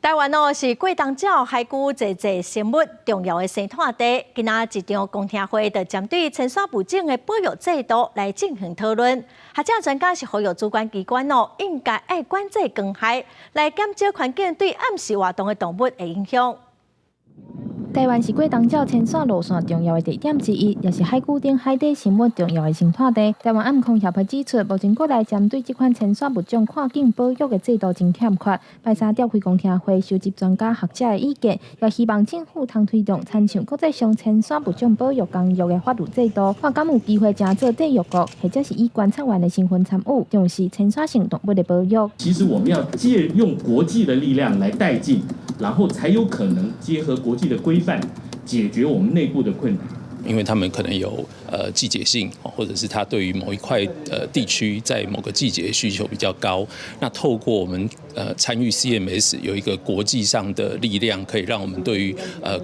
台灣哦是過冬鳥海龜濟濟生物重要的生態地。今仔一場公聽會就針對遷徙物種的保育制度來進行討論。學者專家是呼籲主管機關哦，應該愛管制光害，來減少環境對暗時活動的動物的影響。台灣是過冬鳥遷徙路線重要的地點之一，也是海龜等海底生物重要的生態地。台灣暗空協會指出，目前國內針對這款遷徙物種跨境保育的制度真欠缺。拜三召開公聽會，收集專家學者的意見，也希望政府通推動參像國際上遷徙物種保育公約的法律制度，看敢有機會成做締約國，或者是以觀察員的身份參與，重視遷徙性動物的保育。其實我們要借用國際的力量來帶進，然後才有可能結合國際的規範，解決我們內部的困難。因為他們可能有季節性，或者是他對於某一塊地區在某個季節需求比較高。那透過我們參與 CMS 有一個國際上的力量，可以讓我們對於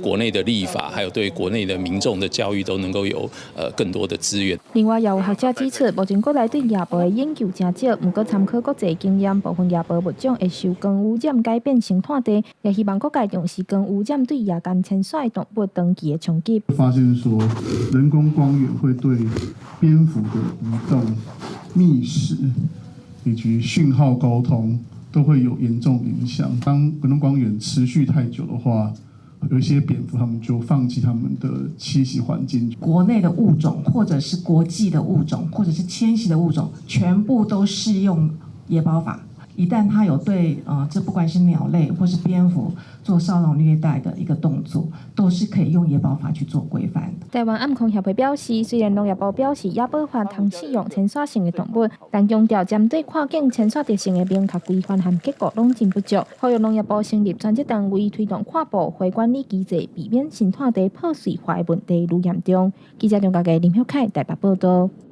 國內的立法，還有對國內的民眾的教育都能夠有更多的資源。另外，也有學者指出，目前國內對夜貘的研究誠少，毋過參考國際經驗，部分夜貘物種會受光污染改變生態地，也希望各界重視光污染對夜間遷徙動物長期的衝擊。發現說，人工光源會對蝙蝠的移動、覓食以及訊號溝通都會有嚴重影響。當人工光源持續太久的話，有一些蝙蝠他們就放棄他們的棲息環境。國內的物種，或者是國際的物種，或者是遷徙的物種，全部都適用野保法。一旦它有對這不管是鳥類或是蝙蝠做騷擾虐待的一個動作，都是可以用野保法去做規範的。台灣暗空協會表示，雖然農業部表示野保法通適用遷徙性的動物，但強調針對跨境遷徙特性的明確規範和結果攏真不足。呼籲農業部成立專責單位，推動跨部會管理機制，避免生態地破碎化的問題愈嚴重。記者張家傑、林曉凱台北報道。